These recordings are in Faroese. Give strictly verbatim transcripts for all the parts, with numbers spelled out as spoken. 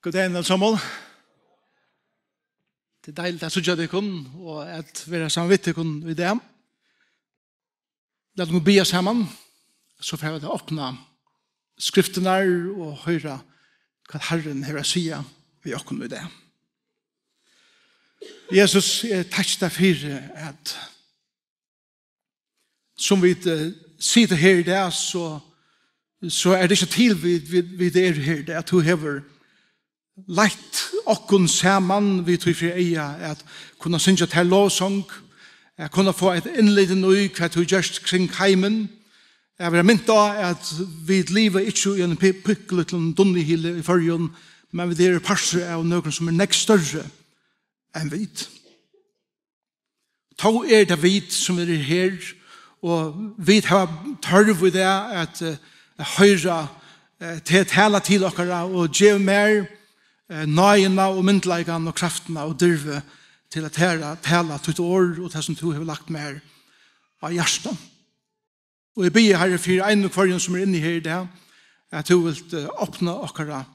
God dag, Elsa Mol. Tað er deiligt at síggja tykkum og at vera saman við tykkum í dag. Lat okkum biðja saman, so fara vit at opna skriftirnar og hoyra, hvat Harrin hevur at siga við okkum í dag. Jesus, eg takki tær fyri, at sum vit, eh, sita her í dag, so, so er tað ikki til, vit, vit, vit eru her í dag. Tú hevur leitt okkum saman við tí fyri eyga at kunna syngja tær lovsong, at kunna fáa eitt innlit inn í, hvat tú gert kring heimin, at vera mint á, at vit liva ikki í einum pi-, pinkulítlum dunnuhyli í Føroyum, men vit eru partur av nøkrum, sum er nógv størri enn vit. Tó er tað vit, sum eru her, og vit hava tørv í dag at, eh, at hoyra, eh, teg tala til okkara, og gev mær, eh, náðina og myndugleikan og kraftina og dirvi til at tala, tala títt orð og tað, sum tú hevur lagt mær á hjarta. Og eg biði, Harri, fyri einum og hvørjum, sum er inni her í dag, at tú vilt, eh, opna okkara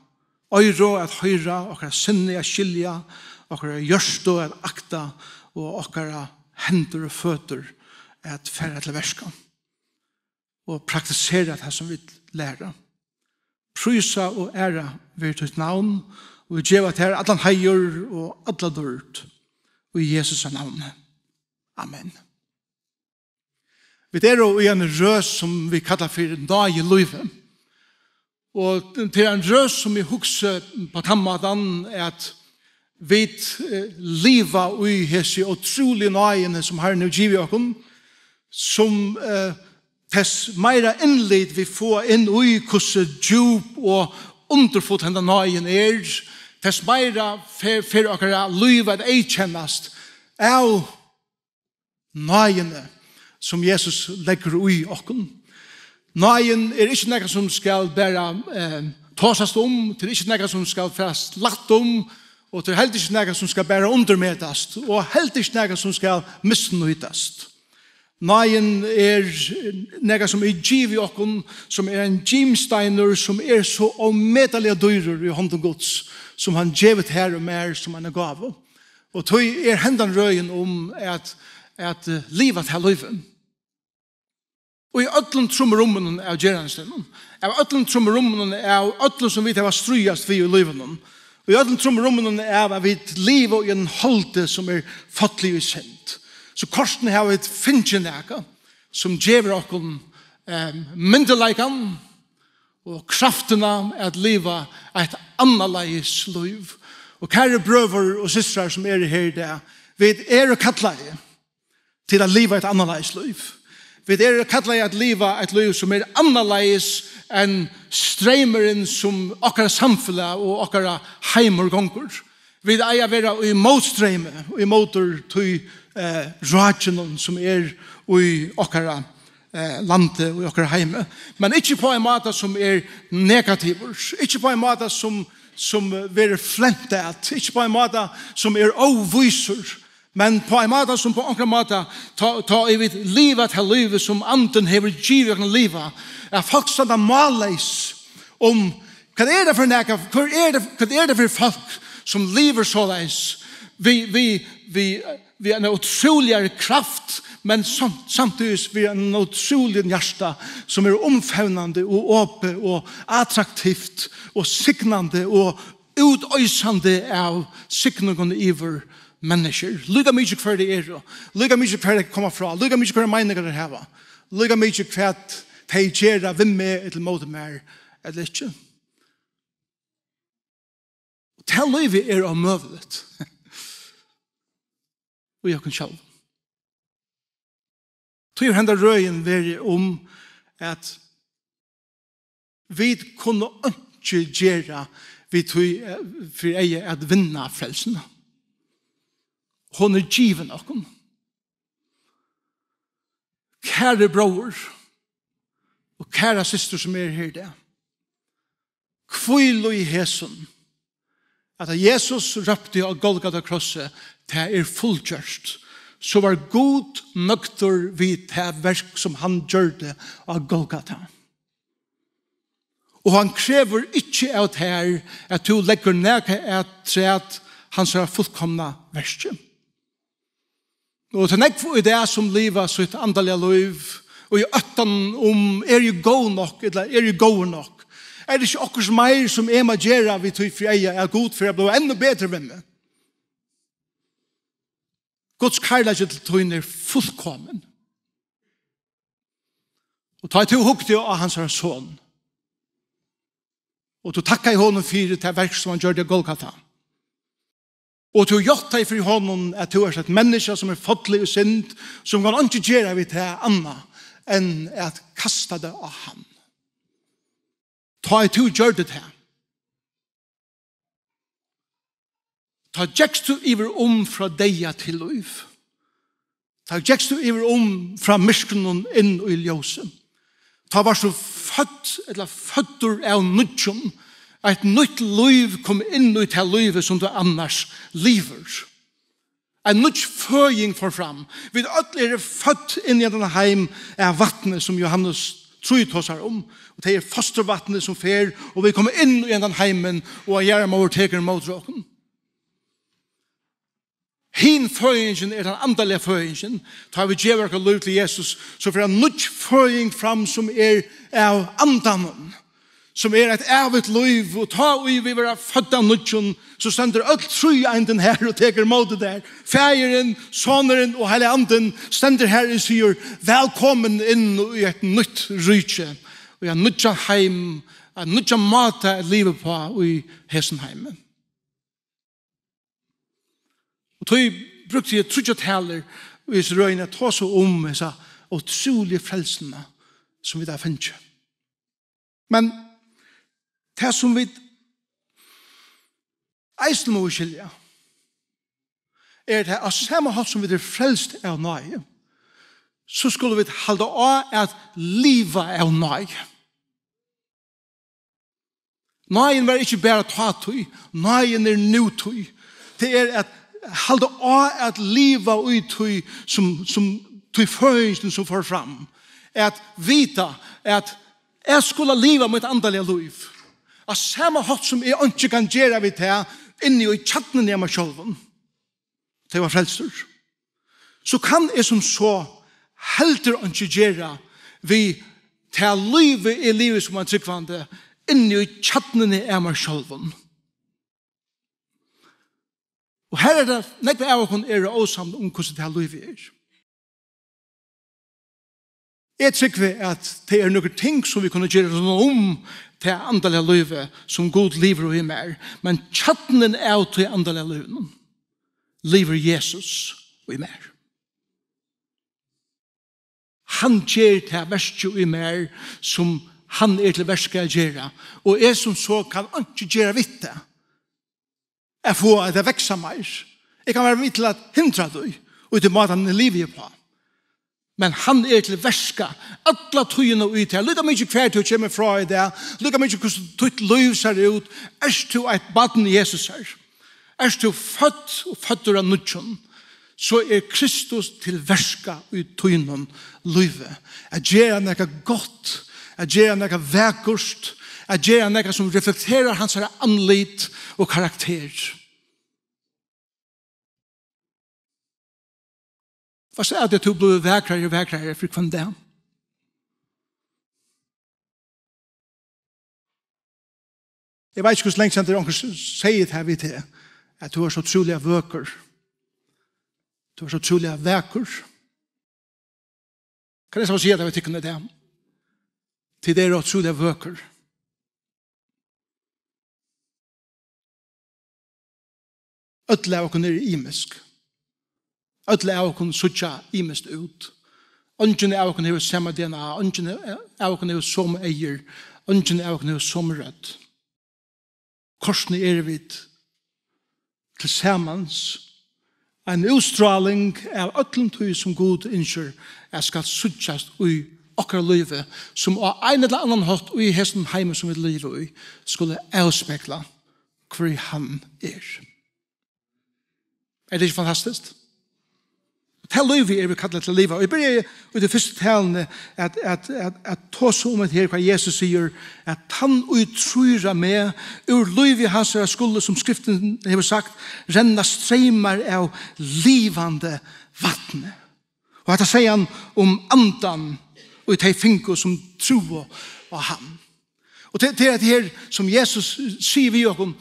oyru at hoyra, okkara sinni at skilja, okkara hjørtu at akta og okkara hendur og føtur at fara til verka og praktisera tað, sum vit læra. Prísa og æra veri títt navn, og vit geva tær allan heiður og alla dýrd í Jesu navni. Amen. Vit eru í eini røð, sum vit kalla fyri náðilívið. Og tað er ein røð, sum eg hugsi á tann mátan, at vit, eh, liva í hesi ótrúligu náðini, sum Harrin hevur givið okkum, sum, eh, tess meira innlit vit fáa inn í, hvussu djúp og undurfull henda náðin er, tess meira fer, fer okkara lív at eyðkennast av náðini, sum Jesus leggur í okkum. Náðin er ikki nakað, sum skal bara, eh, tosast um, tað er ikki nakað, sum skal farast lætt um, og tað er heldur ikki nakað, sum skal bara undirmetast, og heldur ikki nakað, sum skal misnýtast. Náðin er nakað, sum er givið okkum, sum er ein gimsteinur, sum er so ómetaliga dýrur í hondum Guds, sum hann gevur tær og mær sum eina gávu. Og tí er hendan røðin um at, at, eh, liva tað lívið. Og í øllum trumrummunum av gerandisdegnum, av øllum trumrummunum av øllum, sum vit hava stríðast við í lívinum, og í øllum trumrummunum av at vit liva í einum holdi, sum er fallið í synd, so kortini hava vit fingið nakað, sum gevur okkum, eh, myndugleikan og kraftina at liva eitt annarleiðis lív. Og kæru brøður og systrar, sum eru her í dag, vit eru kallaði til at liva eitt annarleiðis lív. Vit eru kallaði at liva eitt lív, sum er annarleiðis enn streymurin, sum okkara samfelag og okkara heimur gongur. Vit eiga at vera í mótstreymi, í móti tí, eh, rákinum, sum er í okkara, eh, landi og í okkara heimi. Men ikki á ein máta, sum er negativur, ikki á ein máta, sum, sum verður flent at, ikki á ein máta, sum er óvísur, men á ein máta, sum á onkran máta, tá, tá ið vit liva tað lívið, sum Andin hevur givið okkum at liva, at fólk standa málleys um, hvat er tað fyri nakað, hvat er tað, hvat er tað fyri fólk, sum livir soleiðis, við, við, við, við eina ótrúligari kraft, men samt, samtíðis við einum ótrúligum hjarta, sum er umfevnandi og opið og attraktivt og signandi og útoysandi av signingum yvir menniskjur. Líka mikið hvar tey eru, líka mikið hvar tey koma frá, líka mikið hvørjar meiningar tey hava, líka mikið hvat tey gera við meg ella móti mær ella ikki. Og tað lívið er ómøguligt í okkum sjálvum. Tí hevur henda røðin verið um, at vit kunnu einki gera við tí, eh, fyri eygað at vinna frelsuna. Hon er givin okkum. Kæri bróðir og kæra systir, sum er her í dag, hvíl í hesum, at tá Jesus rópti á Golgata krossi: "Tað er fullgjørt", so var Gud nøgdur við tað verk, sum hann gjørdi á Golgata. Og hann krevur ikki av tær, at tú leggur nakað afturat hansara fullkomna verki. Og tað er nógv í dag, sum liva sítt andaliga lív, og í óttan um, er eg góð nokk, ella er eg góður nokk? Er tað ikki okkurt meir, sum eg má gera við tí fyri eyga, at Gud fer at blíva enn betri við meg? Guds kærleiki til tín er fullkomin. Og tá tú hugdi á hansara son, og tú takkaði honum fyri tað verk, sum hann gjørdi á Golgata, og tú játtaði fyri honum, at tú ert eitt menniskja, sum er fallið í synd, sum kann einki gera við tað annað enn at kasta tað á hann. Tá ið tú gjørdi tað, tá gekst tú yvir um frá deyða til lív. Tá gekst tú yvir um frá myrkrinum inn í ljósið. Tá varst tú fødd, ella føddur av nýggjum. Eitt nýtt lív kom inn í tað lívið, sum tú annars livir. Ein nýggj føðing fór fram. Vit øll eru fødd inn í ein heim av vatni, sum Jóhannes trý tosar um. Og tað er fosturvatnið, sum fer, og vit koma inn í ein heimin, og ein jarðarmóðir tekur ímóti okkum. Hin føðingin er tann andaliga føðingin. Tá vit geva okkara lív til Jesus, so fer ein nýggj føðing fram, sum er av andanum, sum er eitt ævigt lív. Og tá ið vit verða fødd av nýggjum, so stendur øll tríeindin her og tekur ímóti tær. Faðirin, Sonurin og Heilagi Andin stendur her og sigur: "Vælkomin inn í eitt nýtt ríki, í ein nýggjan heim, ein nýggjan máta at liva uppá í hesum heimi." Og tí brúkti eg tríggjar talur í hesi røðini at tosa um hesa ótrúligu frelsuna, sum vit hava fingið. Men tað, sum vit eisini mugu skilja, er tað, á sama hátt sum vit eru frelst av náði, so skulu vit halda á at liva av náði. Náðin var ikki bara tátíð, náðin er nútíð. Tað er at halda á at liva í tí, sum, sum tí føðingin, sum fór fram. At vita at eg skuli liva mítt andaliga lív á sama hátt, sum eg einki kann gera við tað inni í kjarnuni av mær sjálvum, tá eg var frelstur, so kann eg sum so heldur einki gera við tað lívið eg livi sum ein trúgvandi inni í kjarnuni av mær sjálvum. Og her er tað, nógv av okkum eru ósamd um, hvussu tað lívið er. Eg trúgvi, at tað eru nøkur ting, sum vit kunnu gera rundan um tað andaliga lívið, sum Gud livir í mær. Men kjarnin av tí andaliga lívinum livir Jesus í mær. Hann ger tað verkið í mær, sum hann er til verka at gera. Og eg sum so kann einki gera við tað, at fáa tað at vaksa meir. Eg kann vera við til at hindra tí, og í tí mátan eg livi uppá. Men hann er til verka alla tíðina í tær. Líka mikið hvar tú kemur frá í dag, líka mikið hvussu títt lív sær út, ert tú eitt barn Jesusar, ert tú fødd og føddur av nýggjum, so er Kristus til verka í tínum lívi. At gera nakað gott, at gera nakað vakurt, at gera nakað sum reflekterar hansara andlit og karakter. Veitst tú at tú blívur vakrari og vakrari fyri hvønn dag? Eg veit ikki, hvussu langt síðan tað er, onkur s-, segði tað við teg, at tú ert so ótrúliga vøkur. Tú ert so ótrúliga vakur. Kann eg so siga tað við tykkum í dag? Tit eru ótrúliga vøkur. Øll av okkum eru ymisk. Øll av okkum síggja ymiskt út. Eingin av okkum hevur sama D N A, eingin av okkum hevur somu eygu, eingin av okkum hevur somu rødd. Kortini eru vit tilsamans ein útstráling av øllum tí, sum Gud ynskir at skal síggjast í okkara lívi, sum á ein ella annan hátt í hesum heimi, sum vit liva í, skulu avspegla, hvør hann er. Er tað ikki fantastiskt? Tað lívið eru vit kallaðir til at liva. Og eg byrjaði í tí fyrstu taluni at, at, at, at tosa um at her, hvat Jesus sigur, at tann, ið trýr á meg, úr lívi hansara skulu, sum Skriftin hevur sagt, renna streymar av livandi vatni. Og hetta segði hann um andan, og tey fingu, sum trúðu á hann. Og til, til at her, sum Jesus sigur við okkum,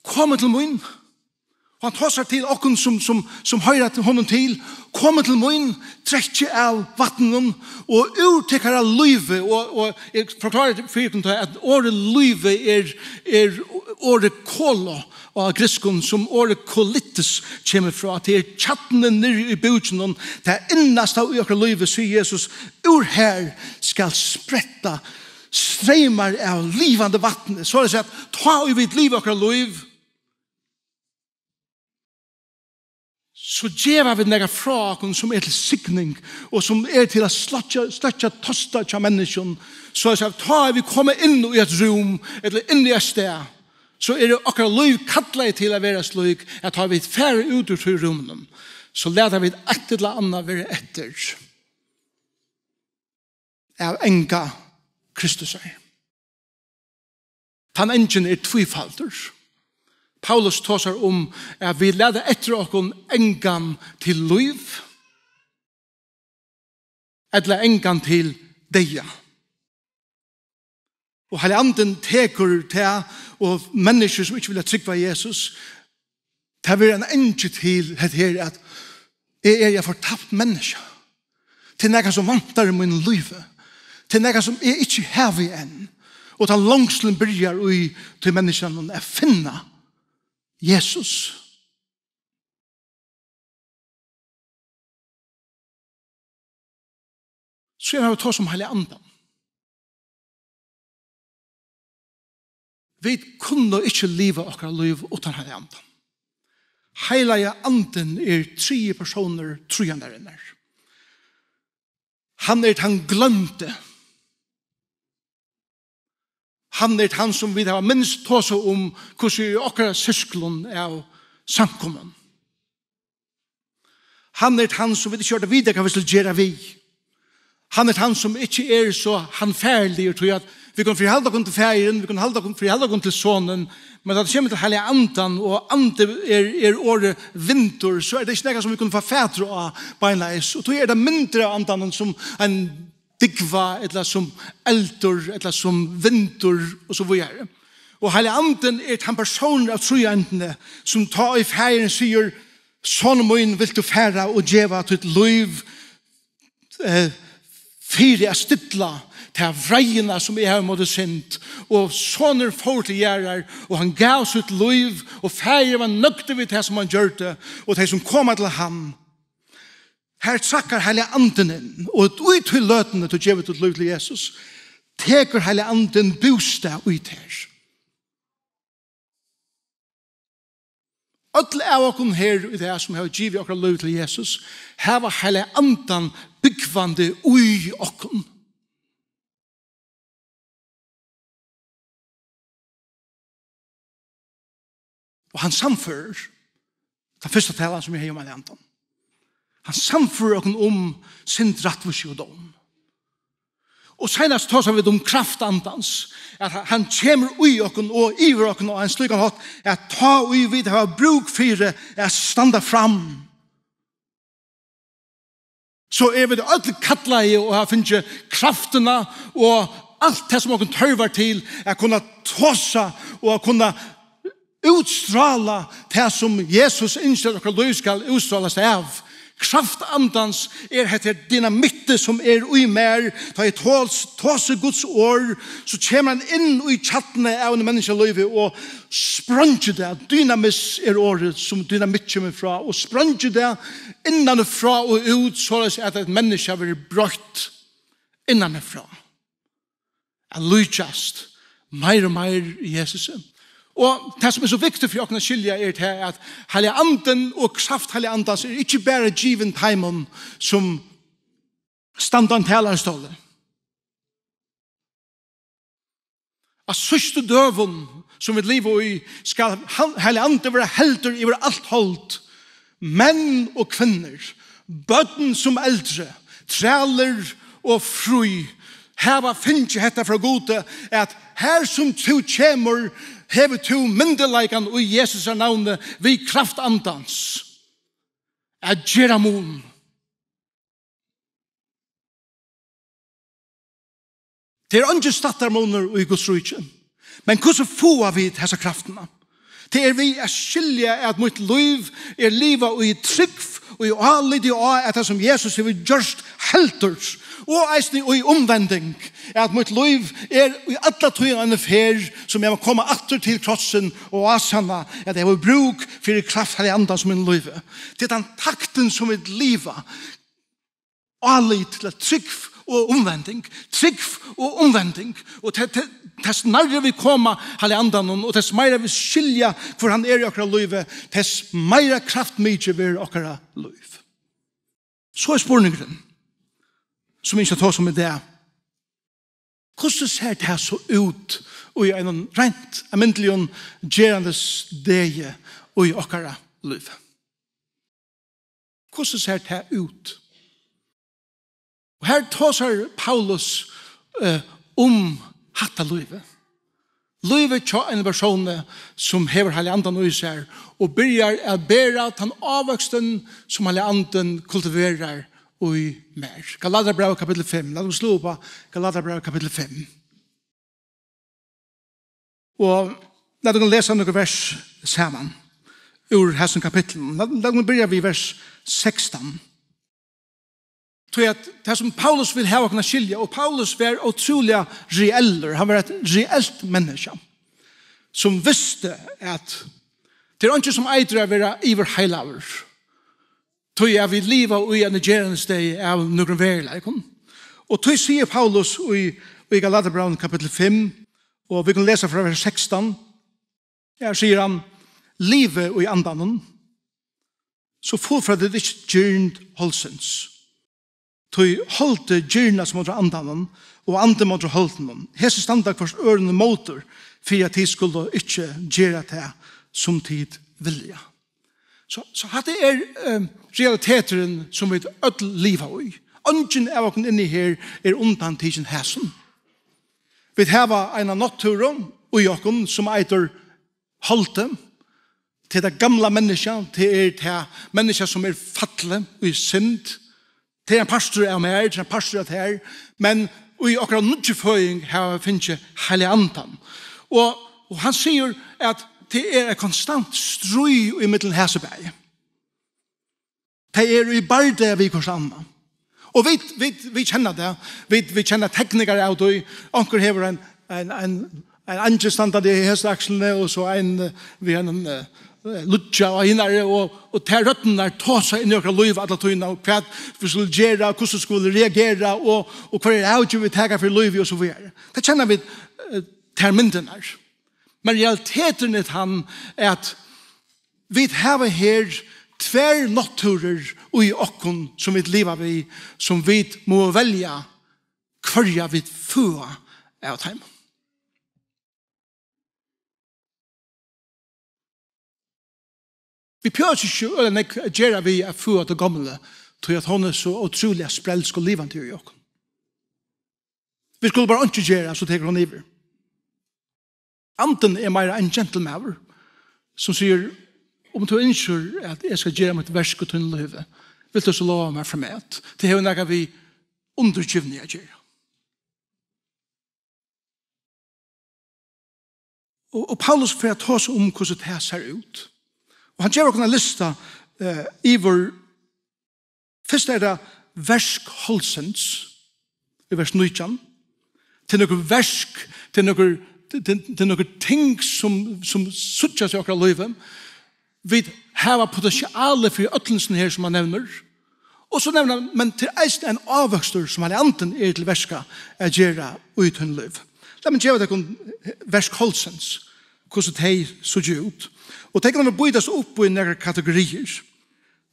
komið til mín. Og hann tosar til okkum, sum, sum, sum hoyra til honum til. Komið til mín, drekkið av vatninum, og úr tykkara lívi. Og, og eg forklári fyri tykkum, at orðið lívi er, er orðið kolo á grikskum, sum orðið kolitis kemur frá. Tað er kjarnin niðri í búkinum, tað innasta í okkara lívi, sigur Jesus. Úr her skal spretta streymar av livandi vatni. Soleiðis at tá ið vit liva okkara lív, so geva vit nakað frá okkum, sum er til signing, og sum er til at sløkkja, sløkkja tosta hjá menniskjum. Soleiðis at tá vit koma inn í eitt rúm, ella inn í eitt stað, so er okkara lív kallað til at vera slík, at tá vit fara út úr tí rúminum, so lata vit eitt ella annað vera eftir av anga Kristusar. Tann angin er tvífaldur. Paulus tosar um at vit lata eftir okkum angan til lív, ella angan til deyða. Og Heilagi Andin tekur tað, og menniskjur, sum ikki vilja trúgva Jesus, tað verður ein angi til hetta her, at eg eri eitt fortapt menniskja. Tað er nakað, sum vantar í mínum lívi. Tað er nakað, sum eg ikki havi enn. Og tann longslin byrjar í tí menniskjanum at finna Jesus. So er hann tosað um Heilaga Andan. Vit kunnu ikki liva okkara lív uttan Heilaga Andan. Heilagi Andin er triði persónur tríeinarinnar. Hann er tann gloymdi. Hann er tann, sum vit hava minst tosað um, hvussu í okkara sirklum av samkomum. Hann er tann, sum vit ikki orða vita, hvat vit skulu gera við. Hann er tann, sum ikki er so handfarligur, tí at vit kunnu fyrihalda okkum til Faðirin, vit kunnu halda okkum, fyrihalda okkum til Sonin, men tá tað kemur til Heilaga Andan, og andi er, er orðið vindur, so er tað ikki nakað, sum vit kunnu fáa fatur á beinleiðis. Og tí er tað myndir av Andanum, sum ein dúgva, ella sum eldur, ella sum vindur, og so víðari. Og Heilagi Andin er tann persónur av tríeindini, sum tá ið Faðirin sigur: "Sonur mín, vilt tú fara og geva títt lív, eh, fyri at stilla ta vreiðina, sum eg havi móti synd?" Og sonurin fór til jarðar, og hann gav sítt lív, og Faðirin var nøgdur við tað, sum hann gjørdi, og tey, sum koma til hann, har traðkar Heilagi Andin inn, og í tí løtuni tú gevur títt lív til Jesus, tekur Heilagi Andin bústað í tær. Øll av okkum her í dag, sum hava givið okkara lív til Jesus, hava Heilaga Andan búgvandi í okkum. Og hann sannførir, tann fyrsta talan, sum eg hevði um Heilaga Andan, hann sannførir okkum um synd, rættvísi og dóm. Og seinast tosa vit um kraft Andans, at hann kemur í okkum og yvir okkum á ein slíkan hátt, at tá ið vit hava brúk fyri at standa fram, so eru vit øll kallaði og hava fingið kraftina og alt tað, sum okkum tørvar til at kunna tosa og at kunna útstrála tað, sum Jesus ynskir, at okkara lív skal útstrálast av. Kraft Andans er hetta dynamittið, sum er í mær. Tá eg tos-, tosi Guds orð, so kemur hann inn í kjarnuna av einum menniskjalívi og spreingir tað. Dynamis er orðið, sum dynamitt kemur frá, og spreingir tað innanífrá og út, soleiðis at eitt menniskja verður broytt innanífrá. At líkjast meir og meir Jesusi. Og tað, sum er so viktigt fyri okkum at skilja, er tað, at Heilagi Andin og kraft Heilaga Andans er ikki bara givin teimum, sum standa á ein talarastóli. Á síðstu døgum, sum vit liva í, skal Heil-, Heilagi Andin vera heldur yvir alt hold. Menn og kvinnur, børn sum eldri, trælir og frí, hava fingið hetta frá Gudi, at har sum tú kemur, hevur tú myndugleikan í Jesu navni við kraft Andans at gera mun. Tað er eingin stættarmunur í Guds ríki. Men hvussu fáa vit hesa kraftina? Tað er við at skilja, at mítt lív er livað í trúgv, í áliti á, at tað, sum Jesus hevur gjørt, heldur, og eisini í umvending, at mítt lív er í alla tíð ein ferð, sum eg má koma aftur til krossin og ásanna, at eg havi brúk fyri kraft Heilaga Andans í mínum lívi. Tað er tann taktin, sum vit liva. Álit til trúgv og umvending, trúgv og umvending. Og te-, te-, tess nærri vit koma Heilaga Andanum, og tess meira vit skilja, hvør hann er í okkara lívi, tess meira kraftmikið verður okkara lív. So er spurningurin, sum eg ynski at tosa um í dag. Hvussu sær tað so út í einum reint almindeligum gerandisdegi í okkara lívi? Hvussu sær tað út? Og her tosar Paulus, eh, um hatta lívið. Lívið hjá einum persóni sum hevur Heilaga Andan í sær og byrjar at bera tann ávøkstin, sum Heilagi Andin kultiverar í mær. Galatiabrævið kapittul fimm. Lat okkum sláa upp á Galatiabrævið kapittul fimm. Og lat okkum lesa nøkur vers saman úr hesum kapitlinum. Lat, lat okkum byrja við vers sekstan. Tí at tað, sum Paulus vil hava okkum at skilja, og Paulus var ótrúliga reellur, hann var eitt reelt menniskja, sum visti, at tað er eingin, sum eitur at vera yvirheilagur, tí at vit liva í ein gerandisdegi av nøkrum veruleikum. Og tí sigur Paulus í, í Galatiabrævinum kapittul fimm, og vit kunnu lesa frá vers sekstan, her sigur hann: "Livið í Andanum, so fullføra tit ikki girnd holdsins. Tí holdið girnast móti Andanum, og Andin móti holdinum. Hesi standa hvørt øðrum ímóti, fyri at tit skulu ikki gera tað, sum tit vilja." So, so hatta er, eh, realiteturin, sum vit øll liva í. Eingin av okkum inni her er undantikin hesum. Vit hava eina náttúru í okkum, sum eitur holdið. Tað er tað gamla menniskja, tað er tað menniskja, sum er fallið í synd. Tað er ein partur av mær, tað er ein partur av tær, men í okkara nýggju føðing hava vit fingið Heilaga Andan. Og, og hann sigur, at tað er eitt konstant stríð ímillum hesi bæði. Tey eru í bardaga við hvørt annað. Og vit, vit, vit kenna tað. Vit, vit kenna tekningar av tí. Onkur hevur ein, ein, ein, ein eingil standandi í hesi akslini, og so ein, eh, við einum, eh, eh, lýggja og hinari, og, og tær røddirnar tosa inn í okkara lív alla tíðina, og hvat vit skulu gera, og hvussu skulu reagera, og, og hvørjar avgerðir vit taka fyri lívið, og so víðari. Tað kenna vit, eh, tær myndirnar. Men realiteturin er tann, at vit hava her tvær náttúrur í okkum, sum vit liva við, sum vit mugu velja, hvørja vit fáa av teimum. Vit behøva ikki øgiliga nógv at gera við at fáa tað gomla, tí at hon er so ótrúliga sprelsk og livandi í okkum. Vit skulu bara einki gera, so tekur hon yvir. Andin er meira ein gentilmaður, sum sigur: "Um tú ynskir, at eg skal gera mítt verk í tínum lívi, vilt tú so lova mær framat?" Tað hevur nakað við undirgivni at gera. Og, og Paulus fer at tosa um, hvussu tað sær út. Og hann gevur okkum ein lista, eh, yvir Fyrst er tað verk holdsins, í vers nítjan. Tað er nøkur verk, tað er nøkur, tað, tað, tað er nøkur ting, sum, sum síggjast í okkara lívi. Vit hava potentialið fyri øllum sum her, sum hann nevnir. Og so nevnir hann, men tað er eisini ein ávøkstur, sum Heilagi Andin er til verka at gera í tín lív. Lat meg geva tykkum verk holdsins, hvussu tey síggja út. Og tey kunnu býtast upp í nakrar kategoriir.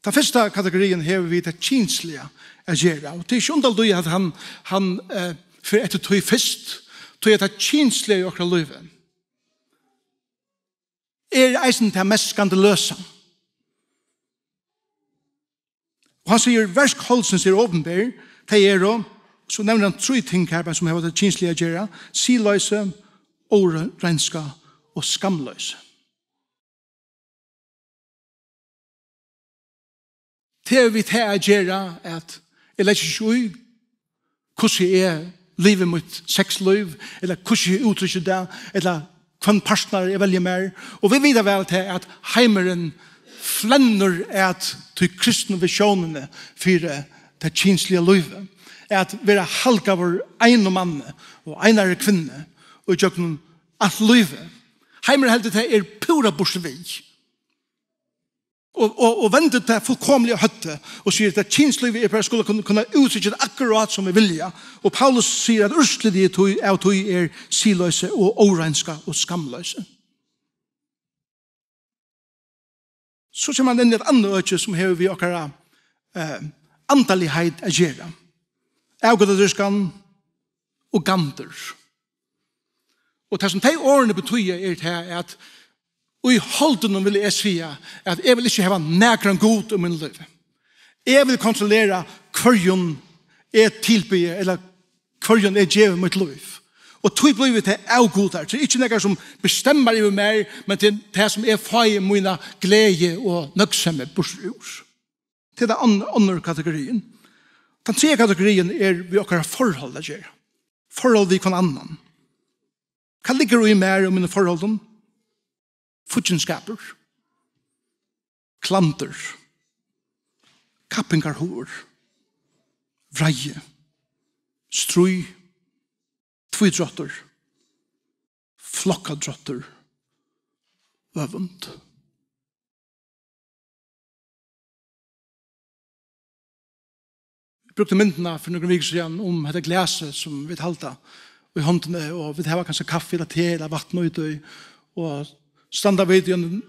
Tann fyrsta kategoriin hevur við tað kynsliga at gera, og tað er ikki undarligt, at hann, hann, eh, fer eftir tí fyrst, tí at tað kynsliga í okkara lívi er eisini tað mest skandaløsa. Hann sigur, verk holdsins eru opinber, tey eru, so nevnir hann trý ting her, bara sum hava við tað kynsliga at gera, siðloysi, óreinska og skamloysi. Tað hevur við tað at gera, at eg leggi ikki í, hvussu eg livi mítt sexlív, ella hvussu eg úttryki tað, ella hvønn partnar eg velji mær. Og vit vita væl tað, at heimurin flennir at tí kristnu visjónini fyri tað kynsliga lívið. At vera halgaður einum manni og einari kvinnu og gjøgnum alt lívið. Heimurin heldur, tað er púra burtur við. Og, og, og vendir tað fullkomiliga á høvdið og sigur, at kynslívið er bara skulu kunna, kunna úttrykkja tað akkurát sum vit vilja. Og Paulus sigur, at úrslitið er tí, av tí er siðloysi og óreinska og skamloysi. So kemur hann inn í eitt annað øki, sum hevur við okkara, eh, andaligheit at gera. Avgudadýrskan og gandur. Og tað, sum tey orðini betýða, er tað, at í holdinum vil eg siga, at eg vil ikki hava nakran gud í mínum lívi. Eg vil kontrollera, hvørjum eg tilbiði, ella hvørjum eg gevi mítt lív. Og tí blívi tað avgudar. Tað er ikki nakar, sum bestemmar yvir mær, men tað er tað, sum eg fái mína gleði og nøgdsemi burtur úr. Tað er tann ann-, onnur kategoriin. Tann triðja kategoriin er við okkara forhold at gera. Forhold við hvønn annan. Hvat liggur í mær og mínum forholdum? Fíggindskapur, klandur, kappingarhugur, vreiði, stríð, tvídráttur, flokkadráttur, øvund. Eg brúkti myndina fyri nøkrum vikum síðan um hetta glasið, sum vit halda í hondini, og vit hava kanska kaffi ella te ella vatn í tí, og standa vit í einum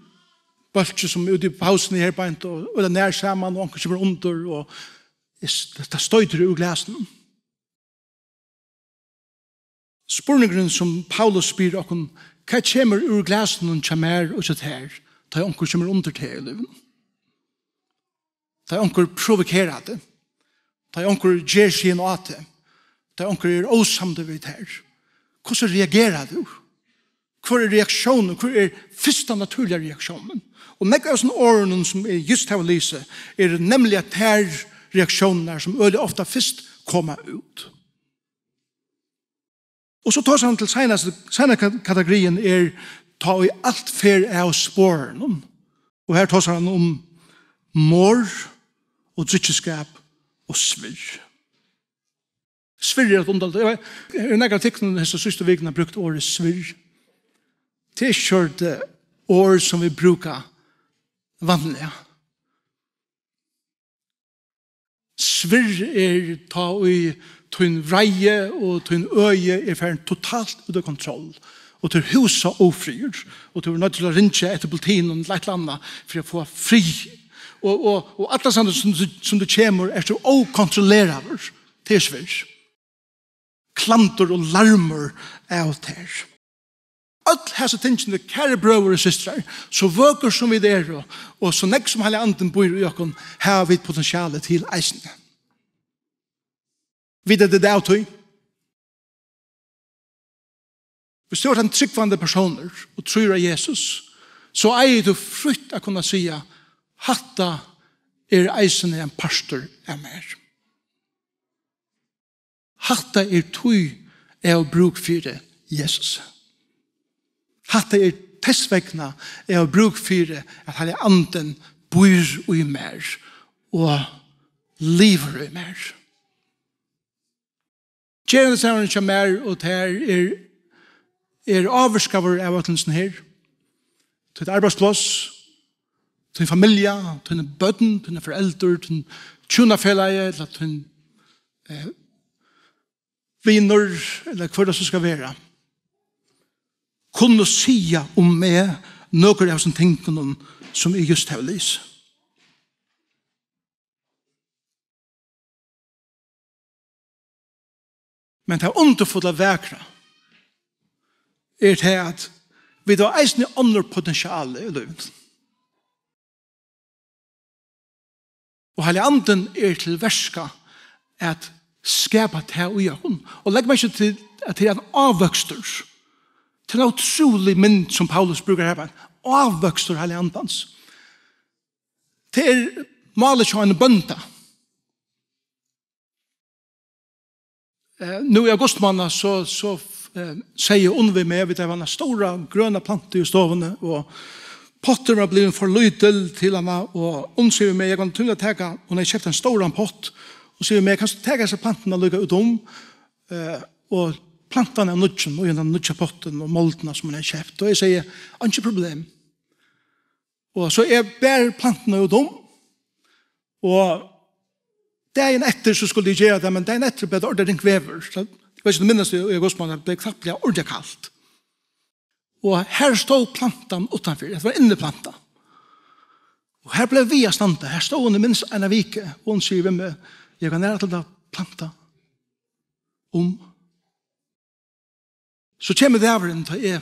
bólki, sum er úti í pausuni her beint, og, og tað nær saman, og onkur kemur undir, og is-, tað stoytir úr glasinum. Spurningurin, sum Paulus spyr okkum, hvat kemur úr glasinum hjá mær og hjá tær, tá ið onkur kemur undir teg í lívinum? Tá ið onkur provokerar teg, tá ið onkur ger seg inn á teg, tá ið onkur er ósamdur við tær, hvussu reagerar tú? Hvør er reaktiónin? Hvør er fyrsta natúrliga reaktiónin? Og nógv av hesum orðunum, sum eg júst havi lisið, eru nemliga tær reaktiónirnar, sum øgiliga ofta fyrst koma út. Og so tosar hann til seinast, seinna ka-, kategoriin er, tá ið alt fer av sporunum. Og her tosar hann um morð og drykkjuskap og svirð. Svirð er eitt undarligt. Eg veit, eg havi nakrar av tykkum hesa síðstu vikuna brúkt orðið svirð. Tað er ikki eitt, eh, orð, sum vit brúka vanliga. Svirð er, tá ið tín vreiði og tín øði er farin totalt út av kontroll, og tú hevur húsaófriður, og tú ert noyddur til at ringja eftir politinum ella eitt ella annað fyri at fáa frið. Og, og, og allastaðni sum tú, sum tú kemur, ert tú ókontrolleraður. Tað er svirð. Klandur og larmur av tær. Øll hasi tingini, kæru brøður og systrar, so vøkur sum vit eru, og so nógv sum Heilagi Andin býr í okkum, hava vit potentiale til eisini. Vit eru tað av tí. Viss tú ert ein trúgvandi persónur og trýr á Jesus, so eigur tú frítt at kunna siga, hatta er eisini ein partur av mær. Hatta er tí eg havi brúk fyri Jesus. Hatta er tess vegna eg havi brúk fyri, at Heilagi Andin býr í mær og livir í mær. Gerandisdagin hjá mær og tær er, er ávirkaður av øllum hesum her. Títt arbeiðspláss, tín familja, tíni børn, tíni foreldur, tín hjúnafelagi, ella tín, eh, vinur, ella hvør tað so skal vera, kunnu siga um meg nøkur av hesum tingunum, sum eg júst havi lisið. Men tað undurfulla vakra er tað, at vit hava eisini onnur potentiale í lívinum. Og Heilagi Andin er til verka at skapa tað í okkum. Og legg merki til, at tað er ein ávøkstur. Tað er ein ótrúlig mynd, sum Paulus brúkar her. Ávøkstur Heilaga Andans. Tað er málið hjá einum bónda. Eh, nú í augustmánað, so, so, eh, segði Unn við meg, vit hava eina stóra grøna plantu í stovuni, og potturin var blivin for lítil til hana, og Unn sigur við meg, eg kann tímiliga taka, hon hevði keypt ein stóran pott, og sigur við meg, kanst tú taka hesa plantuna líka út um, eh, og planta hana av nýggjum, og í hendan nýggja pottin og moldina sum hon hevði keypt. Og eg sigi, einki problem. Og so eg ber plantuna út um, og dagin eftir, so skuldi eg gera tað, men dagin eftir bleiv tað ordiliga ringt veður. So, eg veit ikki, um tú minnist, í augustmánað, tað bleiv knappliga ordiliga kalt. Og her stóð plantan uttanfyri, hetta var inniplanta. Og her bleiv við at standa, her stóð hon í minst eina viku, og hon sigur við meg, eg kann læra til at planta um. So kemur dagurin, tá eg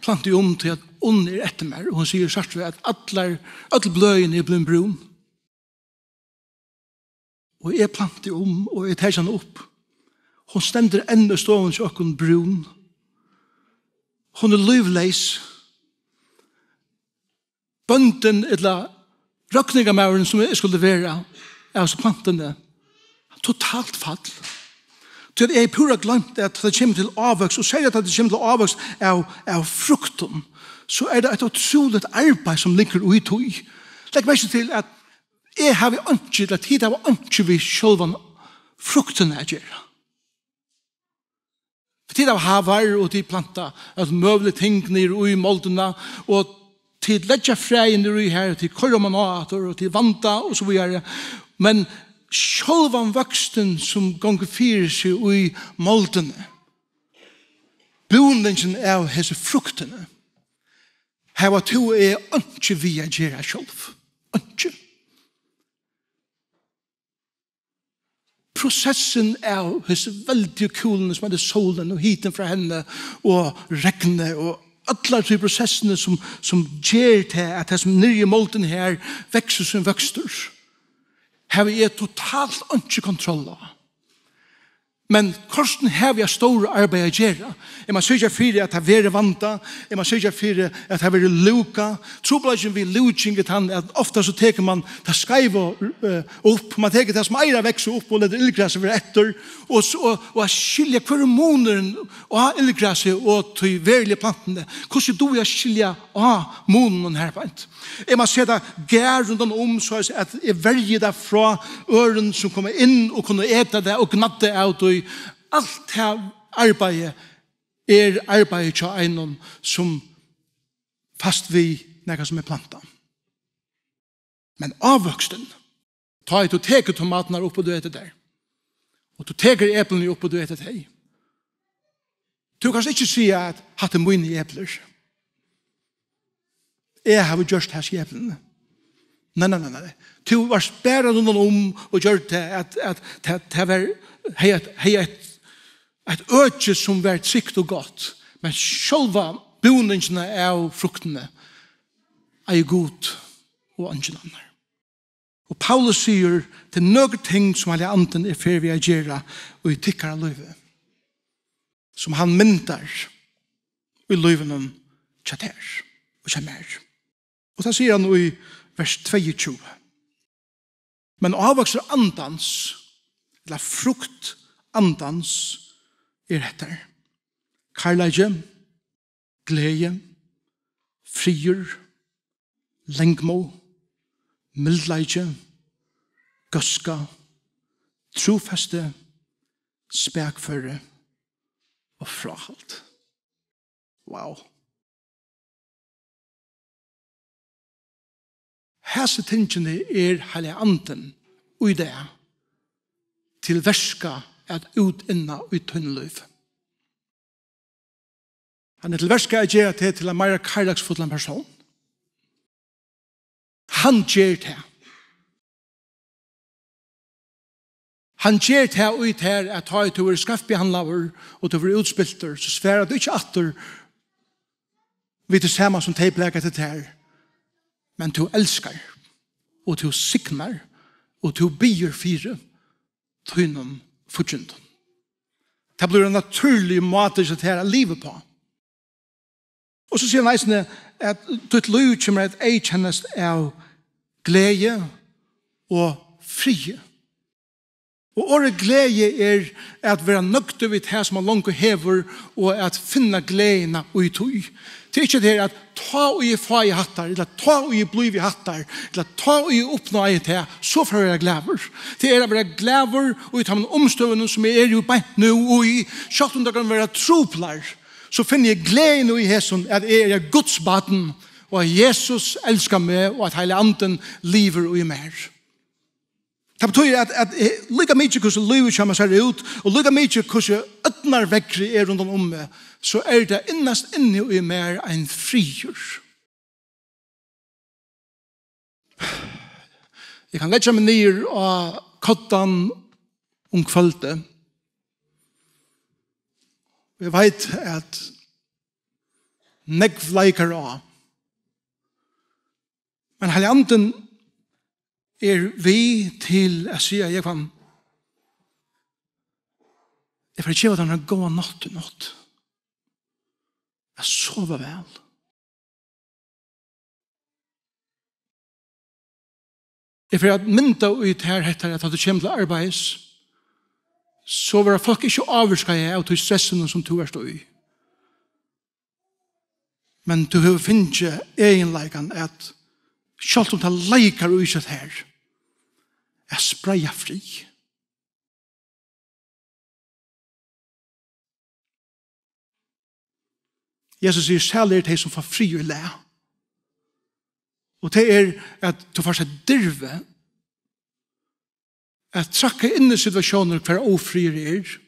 planti um, tí at Unn er eftir mær, og hon sigur, sært tú, at allar, øll bløðini eru blivin brún. Og eg planti um, og eg taki hana upp. Hon stendur enn í stovuni hjá okkum brún. Hon er lívleys. Bóndin, ella rokningarmaðurin, sum eg skuldi vera av hesi plantuni, totalt fall. Tí at eg hevði púra gloymt, at tá tað kemur til ávøkst, og serliga tá tað kemur til ávøkst av, av fruktum, so er tað eitt ótrúligt arbeiði, sum liggur í tí. Legg merki til, at eg havi einki, ella tit hava einki við sjálvan fruktina at gera. Tit hava havar, og tit planta øll møgulig ting niður í moldina, og tit leggja fræini niður í har, og tit koyra oman á aftur, og tit vanda, og so víðari. Men sjálvan vøkstin, sum gongur fyri seg í moldini, búningin av hesi fruktini, hava tú og eg einki við at gera sjálv. Einki. Prosessin av hesi veldigu kúluni, sum eitur sólin, og hitin frá henni, og regnið, og allar tí prosessini, sum, sum ger tað, at tað, sum niðri í moldini her, veksur sín vøkstur, havi eg totalt einki kontroll á. Men kortini havi eg stórt arbeiði at gera. Eg má syrgja fyri, at tað verður vandað. Eg má syrgja fyri, at tað verður lúkað. Trupulleikin við lúking er tann, at ofta so tekur man tað skeiva, eh, upp. Man tekur tað, sum eigur at vaksa upp, og letur illgrasið vera eftir. Og so, og, og at skilja, hvør er munurin á illgrasi og tí veruligu plantuni? Hvussu dugi eg at skilja á munin her beint? Eg má seta garð rundan um, so at eg verji tað frá øðrum, sum koma inn og kunnu eta tað og gnadda av tí. Alt tað arbeiðið er arbeiði hjá einum, sum fæst við nakað, sum er plantað. Men ávøksturin, tá ið tú tekur tomatirnar upp og tú etur tær, og tú tekur eplini upp og tú etur tey, tú kanst ikki siga, at hatta eru míni eplir. Eg havi gjørt hasi eplini. Nei, nei, nei, nei. Tú varst bara rundan um og gjørdi tað, at, at tað, tað var, hevði eitt, hevði eitt, eitt øki, sum var trygt og gott. Men sjálva búningina av fruktini eigur Gud og eingin annar. Og Paulus sigur, tað eru nøkur ting, sum Heilagi Andin er í ferð við at gera í tykkara lívi, sum hann myndar í lívinum hjá tær og hjá mær. Og tað sigur hann í vers tveyogtjúgu. Men ávøkstur andans, ella frukt andans, er hetta: kærleiki, gleði, friður, langmóð, mildleiki, góðska, trúfesti, spakføri og fráhald. Wow. Hasi tingini er Heilagi Andin í dag til verka at útinna í tín lív. Hann er til verka at gera teg til ein meira kærleiksfullan persón. Hann ger tað. Hann ger tað í tær, at tá ið tú verður skeivt behandlaður og tú verður útspiltur, so svarar tú ikki aftur við tað sama, sum tey blaka til tær. Men tú elskar, og tú signar, og tú biður fyri tínum fíggindum. Tað blívur ein natúrligur máti hjá tær at liva uppá. Og so sigur hann eisini, at títt lív kemur at eyðkennast av gleði og friði. Og orðið gleði er at vera nøgdur við tað, sum man longu hevur, og at finna gleðina í tí. Tað er ikki tað at tá ið eg fái hattar, ella tá ið eg blívi hattar, ella tá ið eg uppnái tað, so fari eg at vera glaður. Tað er at vera glaður í teimum umstøðunum, sum eg eri í beint nú í, sjálvt um tað kann vera truplar, so finni eg gleðina í hesum, at eg eri Guds barn, og at Jesus elskar meg, og at Heilagi Andin livir í mær. Tað betýðir, at, at, eh, líka mikið hvussu lívið hjá mær sær út, og líka mikið hvussu ódnarveðrið er rundan um meg, so er tað innast inni í mær ein friður. Eg kann leggja meg niður á koddan um kvøldið. Eg veit, at nógv leikar á. Men Heilagi Andin er við til at siga, Jógvan, eg fari at geva tær eina góða nátt í nátt. At sova væl. Eg fari at mynda í tær hetta, at tá tú kemur til arbeiðis, so verða fólk ikki ávirkað av tí stressinum, sum tú ert í. Men tú hevur fingið eginleikan at, sjálvt um tað leikar í seg her, at spreiða frið. Jesus sigur, "Sælir eru tey, sum fáa frið í lag." Og tað er, at tú fært seg dirvi at trakka inn í situatiónir, hvar ófriður er.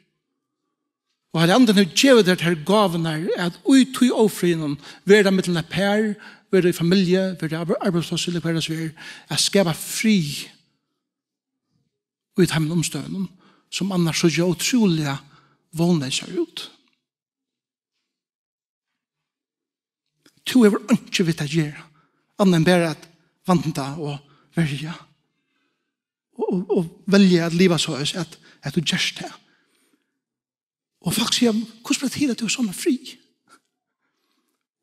Og Heilagi Andin hevur givið tær tær gávurnar, at í tí ófriðinum, vera tað millum eitt par, vera í familju, vera á arbeiðsplássi, ella hvar tað so er, at skapa frið í teimum umstøðunum, sum annars síggja ótrúliga vónleysar út. Tú hevur einki við tað at gera, annað enn bara at vanda og verja. Og, og, og velja at liva soleiðis at, at tú gerst tað. Og fólk siga, "Hvussu ber til, at tú hevur sovorðnan frið?"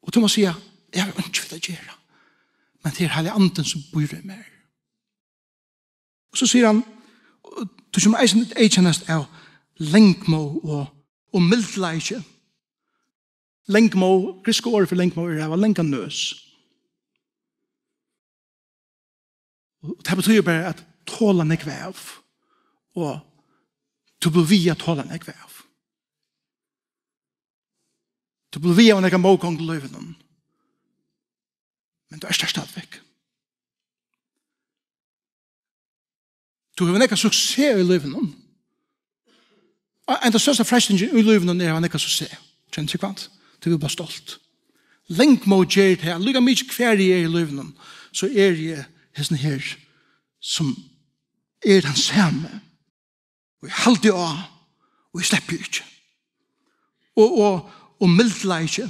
Og tú mást siga, "Eg havi einki við tað at gera. Men tað er Heilagi Andin, sum býr í mær." Og so sigur hann, "Tú kemur eisini at eyðkennast av langmóð og, og mildleiki." Langmóð, grikska orðið fyri langmóð er at hava langan nøs. Og tað betýðir bara at tola nógv av. Og tú blívur við at tola nógv av. Tú blívur við at hava nógva mótgongd í lívinum. Men tú ert har stadigvæk. Tú hevur nógva suksess í lívinum. Og ein av størstu freistingini í lívinum er at hava nógva suksess. Kennir tú, hvat? Tú verður bara stolt. Langmóð ger tað, líka mikið hvar eg eri í lívinum, so eri eg hesin her, sum er tann sami. Og eg haldi á, og eg sleppi ikki. Og, og, og mildleiki.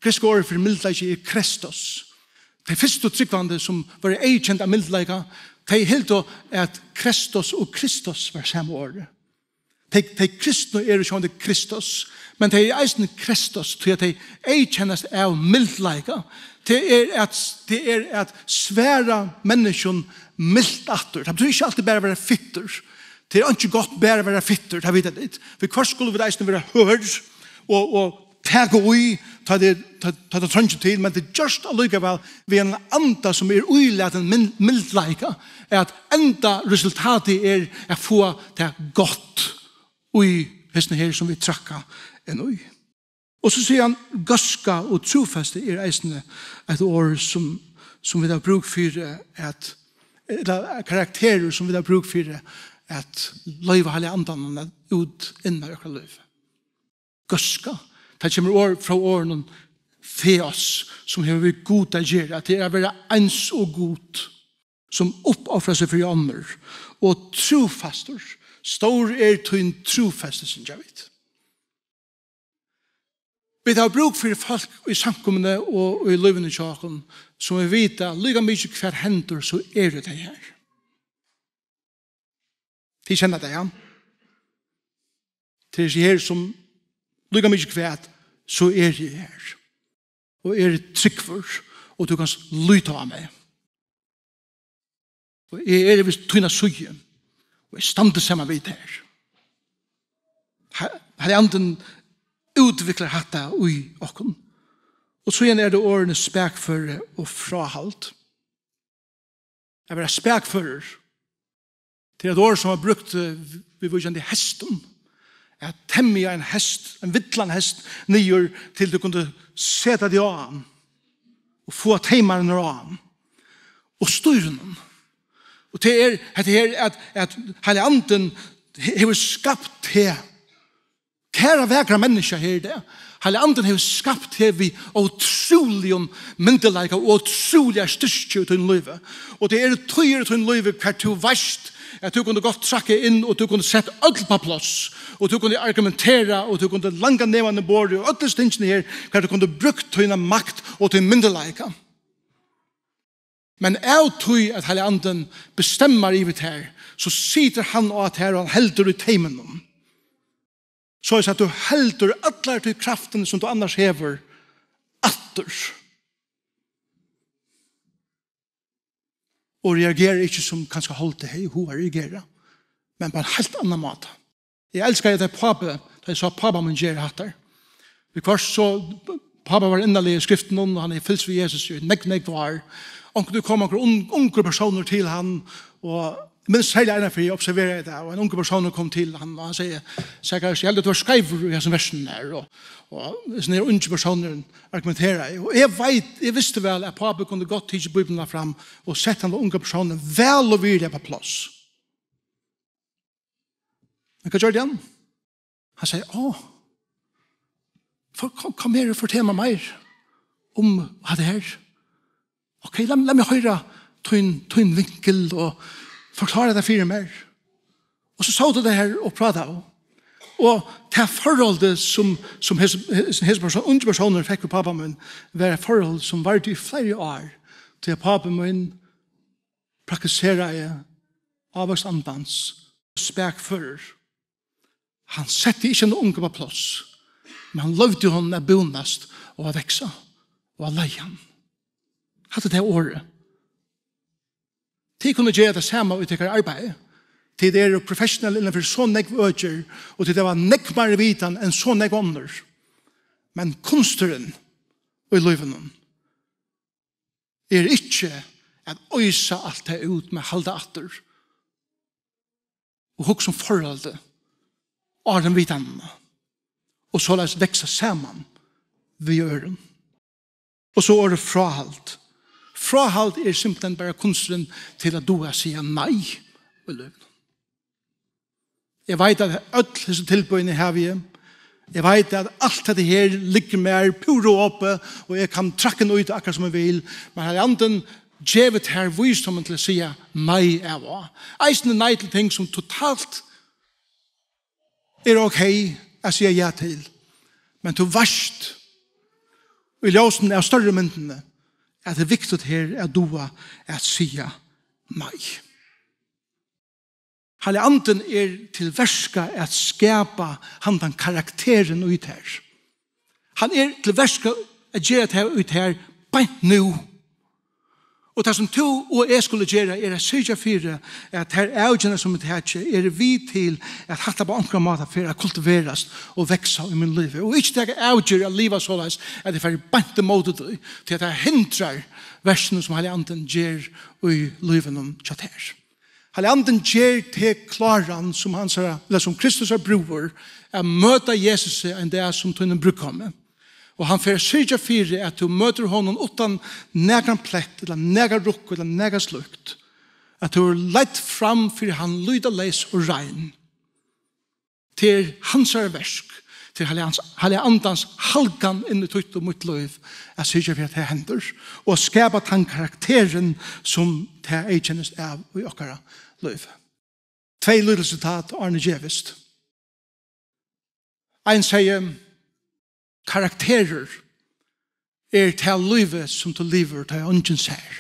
Grikska orðið fyri mildleiki er Kristus. Tey fyrstu trúgvandi, sum vóru eyðkend av mildleika, tey hildu, at Kristus og Kristus var sama orðið. Tey, tey kristnu eru sjálvandi Kristus, men tey eru eisini Kristus, tí at tey eyðkennast av mildleika. Tað er at, tað er at svara menniskjum milt aftur. Tað betýðir ikki altíð bara at vera fittur. Tað er ikki gott bara at vera fittur, tað vita tit. Viðhvørt skulu vit eisini vera hørð og, og taka í, tá tað, tá, tá tað treingir til, men tað gerst allíkavæl við ein anda, sum er ílatin mil-, mildleika, at enda resultatið er at fáa tað gott í hesum her, sum vit trakka inn í. Og so sigur hann, góðska og trúfesti er eisini eitt orð, sum, sum vit hava brúk fyri at, ella karakterir, sum vit hava brúk fyri at loyva Heilaga Andanum at út inn í okkara lív. Góðska. Tað kemur orð frá orðinum theos, sum hevur við Gud at gera. Tað er at vera eins og Gud, sum uppofrar seg fyri onnur. Og trúfastur. Stór er tín trúfesti, syngja vit. Vit hava brúk fyri fólk í samkomuni og í lívinum hjá okkum, sum vit vita, líka mikið hvat hendir, so eru tey har. Tit kenna tað, ja? Tað er her sum líka mikið hvat, so eri eg her. Og eri tryggur, og tú kanst líta á meg. Og eg eri við tína síðu, og eg standi saman við tær. He-, Heilagi Andin útviklar hatta í okkum. Og síðan er tað orðini spakføri og fráhald. At vera spakførur, tað er eitt orð, sum er brúkt, eh, viðvíkjandi hestum. At temja ein hest, ein villan hest, niður til tú kundi seta teg á hann og fáa teymarnar á hann og stýra honum. Og tað er hetta her, at, at Heilagi Andin he-, hevur skapt teg. Kæra vakra menniskja, her er tað. Heilagi Andin hevur skapt teg við ótrúligum myndugleika og ótrúliga styrki í tínum lívi. Og tað eru tíðir í tínum lívi hvar tú veitst at tú kundi gott traðka inn, og tú kundi sett øll upp á pláss, og tú kundi argumentera, og tú kundi langa nevan í borðið, og øll hesi tingini her, hvar tú kundi brúkt tína makt og tín myndugleika. Men av tí at Heilagi Andin bestemmar yvir tær, so situr hann á tær, og hann heldur í teyminum. Soleiðis at tú heldur allar tí kraftina, sum tú annars hevur, aftur. Og reagerar ikki sum kanska holdið hevði hug at reagera, men á ein heilt annan máta. Eg elskaði, at pápi, tá eg sá pápa mín gera hatta. Viðhvørt so, pápi var innarligur í skriftunum, og hann hevði fylgst við Jesus í nógv, nógv ár. Onkuntíð kom onkur ung-, ungur persónur til hann, og eg minnist serliga eina ferð eg observeraði tað, og ein ungur persónur kom til hann, og hann segði: "Zacharias, eg helt, at tú var skeivur í hesum versinum her", og, og hesin her ungi persónurin argumenteraði. Og eg veit, eg visti væl, at pápi kundi gott tikið Bíbliuna fram og sett handa unga persónin væl og virðiliga upp á pláss. Men hvat gjørdi hann? Hann segði: "Á, for, kom, kom her og fortel meg meir um hatta her. Ok, lat, lat meg hoyra tín, tín vinkul og forklára tað fyri mær." Og so sótu tey her og prátaðu. Og tað forholdið, sum, sum hesin, hesin, hesin persón, ungi persónurin fekk við pápa mín, var eitt forhold, sum vardi í fleiri ár, tí at pápi mín praktiseraði ávøkst Andans, spakførur. Hann setti ikki henda unga upp á pláss, men hann loyvdi honum at búnast og at vaksa og at leiða hann. Hatta er tað orðið. Tit kunnu gera tað sama í tykkara arbeiði. Tit eru professionell innan fyri so nógv økir, og tit hava nógv meiri vitan enn so nógv onnur. Men kunsturin í lívinum er ikki at oysa alt tað út, men halda aftur og hugsa um forholdið, áðrenn vitanina, og soleiðis vaksa saman við øðrum. Og so orðið fráhald. Fráhald er simpelthen bara kunsturin til at duga at siga nei í lívinum. Eg veit, at øll hesi tilboðini havi eg. Eg veit, at alt hetta her liggur mær púra opið, og eg kann trakka inn í tað akkurát sum eg vil. Men Heilagi Andin gevur tær vísdómin til at siga nei av og á. Eisini nei til ting, sum totalt er ok at siga ja til. Men tú veitst, í ljósinum av størru myndini, at tað er viktigt her at duga at siga nei. Heilagi Andin er til verka at skapa handan karakterin í tær. Hann er til verka at gera tað í tær beint nú. Og tað, sum tú og eg skulu gera, er at syrgja fyri, at tær avgerðir, sum vit taka, eru við til, at hatta á onkran máta fer at kultiverast og vaksa í mínum lívi. Og ikki taka avgerð at liva soleiðis, at eg fari beint ímóti tí, tí at tað hindrar verkini, sum Heilagi Andin ger í lívinum hjá tær. Heilagi Andin ger teg kláran sum hansara, ella sum Kristusar brúður, at møta Jesusi ein dag sum tínum brúðgómi. Og hann fer at syrgja fyri, at tú møtir honum uttan nakran plett, ella nakað rukk, ella nakað slíkt. At tú er leidd fram fyri hann lýtaleys og rein. Tað er hansara verk, tað er Heilagi Hans-, Heilaga Andans halgan inn í títt og mítt lív, at syrgja fyri, at tað hendir, og at skapa tann karakterin, sum tað eyðkennist av í okkara lív. Tvey lítil sitat, áðrenn eg gevist. Ein segði: "Karakterur er tað lívið, sum tú livir, tá ið eingin sær."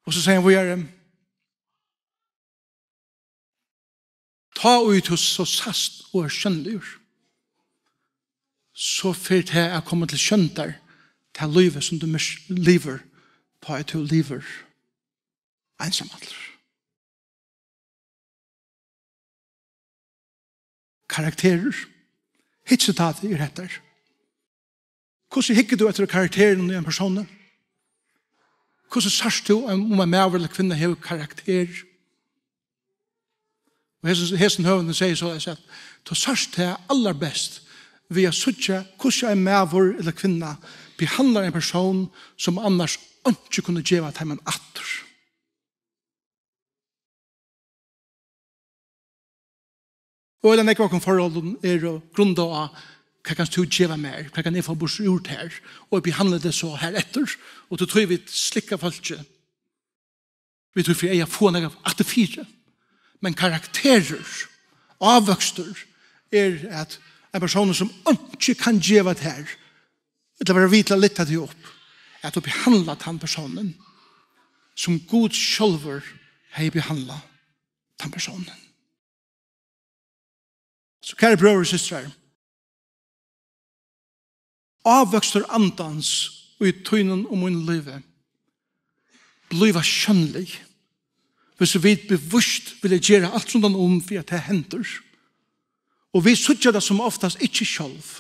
Og so segði hann víðari: Tá ið tú so sært og ert sjónligur, so fer tað at koma til sjóndar, tað lívið sum tú mis-, livir, tá ið tú livir einsamallur. Karakterur. Hitt sitatið er hetta. Hvussu hyggur tú eftir karakterinum í ein persóni? Hvussu sært tú, um, um ein maður ella kvinna hevur karakter? Og hesin, hesin høvundurin sigur soleiðis, at tú sært tað allarbest við at síggja, hvussu ein maður ella kvinna behandlar ein persón, sum annars einki kundi geva teimum aftur. Og øgiliga nógv av okkum forholdum eru grundað á, hvat kanst tú geva mær? Hvat kann eg fáa burtur úr tær? Og behandla tað so har eftir, og til tí vit slikka fólki. Vit tí fyri eiga at fáa nakað aftur fyri. Men karakterur, ávøkstur, er at ein persónur sum einki kann geva tær, ella vera við til at lyfta teg upp, at tú behandla tann persónin, sum Gud sjálvur hevði behandlað tann persónin. So, kæru brøður og systrar, ávøkstur andans í tínum og mínum lívi blíva sjónlig, hvis vit bevíst vilja gera alt rundan um, fyri at tað hendir. Og vit síggja tað sum oftast ikki sjálv,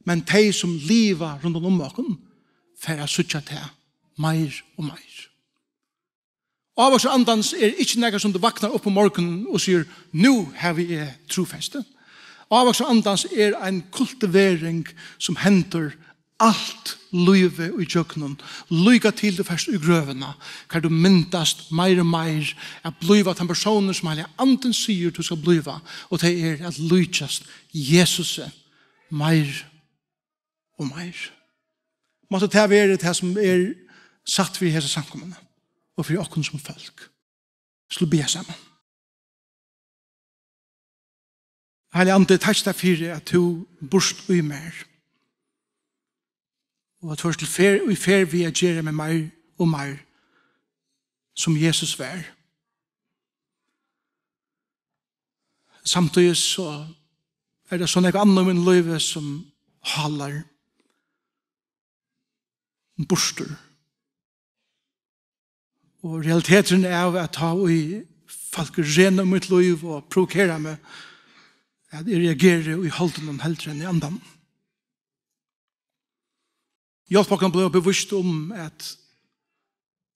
men tey, sum liva rundan um okkum, fara at síggja tað meir og meir. Ávøkstur andans er ikki nakað, sum tú vaknar upp um morgunin og sigur: "Nú havi eg trúfesti." Ávøkstur andans er ein kultivering, sum hendir alt lívið ígjøgnum, líka til tú fert í grøvina, har tú myndast meir og meir at blíva tann persónur, sum Heilagi Andin sigur, tú skal blíva, og tað er at líkjast Jesusi meir og meir. Mátti tað vera tað, sum er sagt fyri hesa samkomuna og fyri okkum sum fólk. Skulu biðja saman. Heilagi Andi, takk tær fyri, at tú býrt í mær, og at tú ert til ferð, í ferð við at gera meg meir og meir, sum Jesus var. Samtíðis so er tað so nógv annað í mínum lívi, sum hálar burtur. Og realiteturin av, at tá ið fólk rena mítt lív og provokera meg, at eg reageri í holdinum heldur enn í andanum. Hjálp okkum at blíva bevíst um, at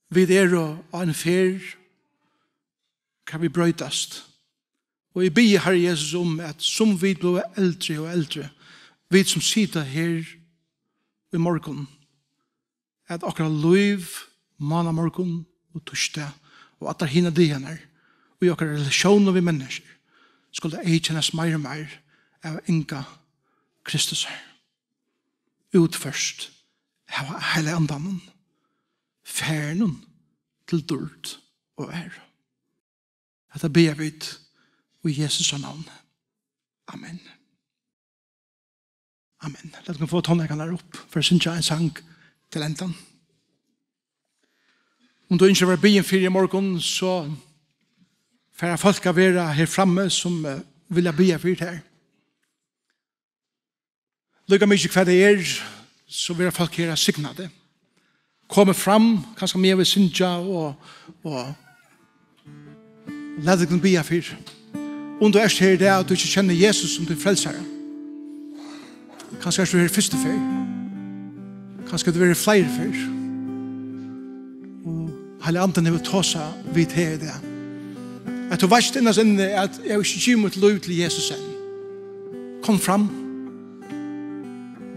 vit eru á ein ferð, hvar vit broytast. Og eg biði, Harri Jesus, um, at sum vit blíva eldri og eldri, vit sum sita her í morgun, at okkara lív, mánamorgun og týsdag og allar hinar dagarnar, í okkara relatiónum við menniskjur, skulu eyðkennast meir og meir av anga Kristusar, útført av Heilaga Andanum, Faðirinum til dýrd og æru. Hetta biðja vit í Jesu navni. Amen. Amen. Lat okkum fáa tónleikarnar upp, fyri at syngja ein sang til endan. Um tú ynskir at vera biðin fyri í morgun, so fara fólk at vera her frammi, sum, eh, vilja biðja fyri tær. Líka mikið hvat tað er, so verða fólk her at signa teg. Komið fram, kanska meðan vit syngja, og, og lat tykkum biðja fyri. Um tú ert her í dag og tú ikki kennir Jesus sum tín frelsara, kanska ert tú her fyrstu ferð, kanska hevur tú verið fleiri ferð, og Heilagi Andin hevur tosað við teg í dag, at tú veitst innast inni, at eg havi ikki givið mítt lív til Jesus enn. Kom fram.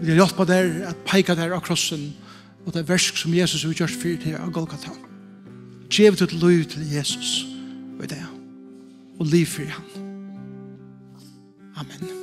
Vil eg hjálpa tær at peika tær á krossin og tað verk, sum Jesus hevur gjørt fyri teg á Golgata. Gev títt lív til Jesus í dag og liv fyri hann. Amen.